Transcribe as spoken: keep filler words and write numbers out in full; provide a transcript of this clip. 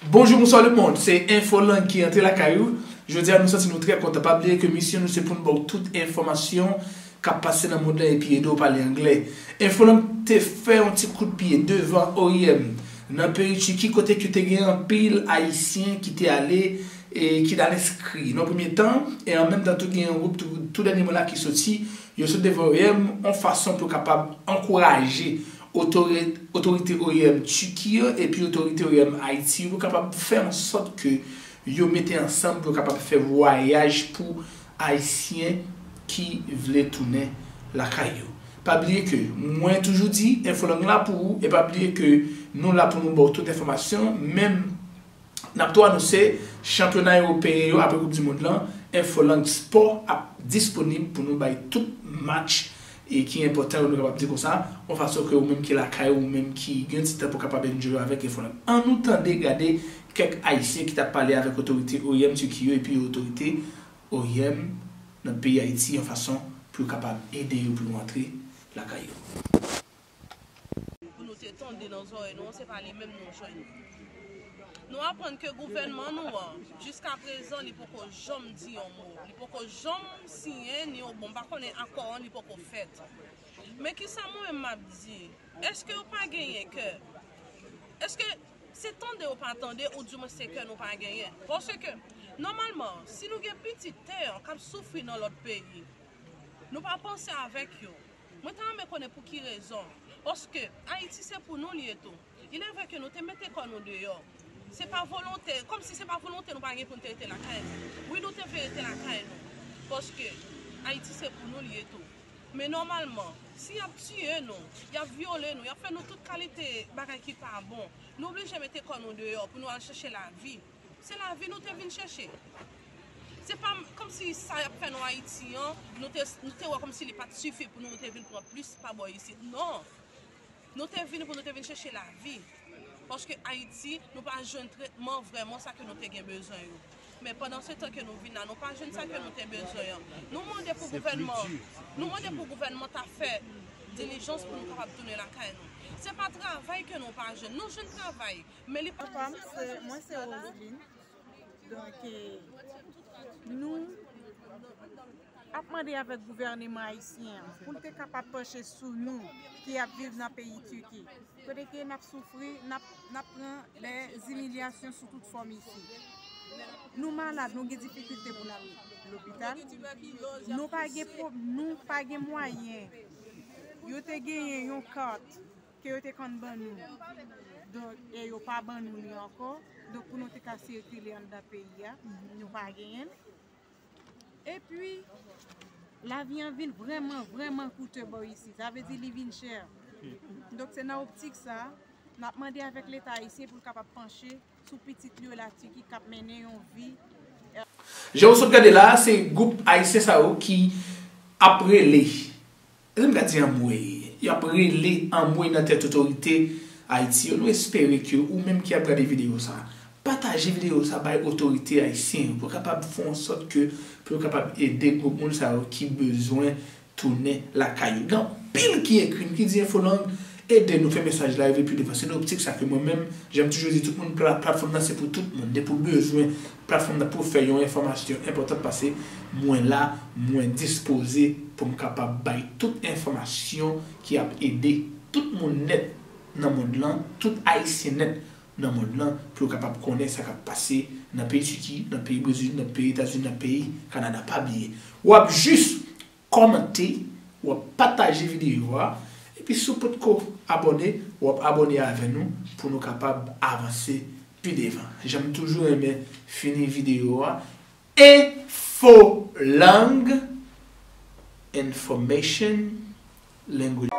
Bonjou, bonswa lemonn, se Enfolang ki antre lakay ou. Jodi a nou santi nou trè kontan. Pa bliye ke misyon nou se pou n ba w tout enfòmasyon k ap pase nan mond lan epi ede w pale anglè. Enfolang te fè yon ti kout pye devan O I M nan peyi Tiki kote ke te gen anpil Ayisyen ki te ale e ki t al enskri nan premye tan, e an menm tan tou gen yon gwoup tou, tou dènye mwa la ki soti, yo sot devan O I M yon fason pou kapab ankouraje otori-, otorite O I M Tiki yo epi otorite O I M Ayiti yo pou kapab fè an sòt ke yo mete ansanm pou yo kapab fè vwayaj pou Ayisyen ki vle tounen lakay yo. Pa bliye ke mwen toujou di, Enfolang la pou ou, e pa bliye ke nou la pou nou ba w tout enfòmasyon, menm N ap tou anonse chanpyona ewopeyen yo apre Koup di Mond lan, Enfolang Spò ap disponib pou nou bay tout match e ki enpòtan yo, nou kapab di konsa, yon fason ke ou menm ki lakay ou, ou menm ki gen ti tan pou kapab enjoy avèk Enfolang. An nou tande, gade kèk Ayisyen ki t ap pale avèk otorite O I M Tiki yo epi otorite O I M nan peyi Ayiti yon fason pou yo kapab ede yo pou yo antre lakay yo. Pou nou te tande nan zòrèy nou an, se pa li menm nou jwenn. Nou aprann ke gouvènman nou an, jiskaprezan, li poko janm di yon mo. Li poko janm siyen ni yon, bon, m pa konnen akò an, li poko fèt. Men kisa mwen menm m ap di? Èske yo pa genyen kè? Èske se tande yo pa tande, oudimwen se kè nou pa genyen? Paske, nòmalman, si nou gen pitit tè k ap soufri nan lòt peyi, nou pa panse avèk yo. Mwen ta renmen konnen pou ki rezon. Paske Ayiti se pou nou li ye tou. Il est vrai ke nou te mete kò nou deyò. Se pa volonte, kòmsi se pa volonte nou pa gen pou nou te rete lakay nou. Wi, nou te vle rete lakay nou. Paske Ayiti se pou nou li ye tou. Men nòmalman, si y ap tiye nou, y ap vyole nou, y ap fè nou tout kalite bagay ki pa bon, nou oblije mete kò nou deyò pou nou al chèche lavi. Se lavi nou te vin chèche. Se pa m-, kòmsi sa y ap fè nou Ayiti an, nou te, nou te wè kòmsi li pa t sifi pou nou, nou te vin pran plis pa bò isit. Non! Nou te vin pou nou te vin chèche lavi. Paske Ayiti, nou pa jwenn tretman vrèman sa ke nou te gen bezwen yo. Men pandan se tan ke nou vin la, nou pa jwenn sa ke nou te bezwen an. Nou mande pou gouvènman, nou mande pou gouvènman ta fè dilijans pou nou kapab tounen lakay nou. Se pa travay ke nou pa jwenn. Nou jwenn travay, men li pa... Papa m, se, mwen se Roseline. Donk, eh, nou ap mande avèk gouvèneman ayisyen an pou l te kapab panche sou nou ki ap viv nan peyi Tiki. Kote ke n ap soufri, n ap, n ap pran dè imilyasyon sou tout fòm isi. Nou malad, nou gen difikilte pou n al lopital. Nou pa gen pwo-, nou pa gen mwayen. Yo te genyen yon kat ke yo te konn ban nou. Donk, e yo pa ban nou li ankò. Donk, pou nou te ka sikile anndan peyi a, nou pa genyen l. Epi, lavi an vin vrèman, vrèman koute bò isi. Sa vle di li vin chè. Donk, se nan optik sa a, n ap mande avèk Leta ayisyen pou l kapab panche sou pitit li yo la Tiki k ap mennen yon vi. Jan w sot gade la a, se gwoup ayisyen sa yo ki ap rele, èske m ka di anmwey? Y ap rele anmwey nan tèt otorite Ayiti yo. Nou espere ke ou menm ki ap gade videyo sa a, pataje videyo sa a bay otorite ayisyen yo pou kapab fè an sòt ke, pou yo kapab ede gwoup moun sa yo ki bezwen tounen lakay yo. Gen anpil ki ekri m, ki di Enfolang, ede nou fè mesaj la rive pi devan. Se nan optik sa ke mwen menm, jan m toujou di tout moun, pla-, platfòm nan se pou tout moun. Depi w bezwen platfòm nan pou w fè yon enfòmasyon enpòtan pase, mwen la, mwen dispoze pou m kapab bay tout enfòmasyon ki ap ede tout moun nèt nan mond lan, tout Ayisyen nèt nan mond lan, pou yo kapab konnen sa k ap pase nan peyi Tiki, nan peyi Brezil, nan peyi Etazini, nan peyi Kanada. Pa bliye, w ap jis kòmante, w ap pataje videyo a, epi si w potko abòne, w ap abòne avè nou pou nou kapab avanse pi devan. Jan m toujou renmen fini videyo a, Enfolang, Information, Language.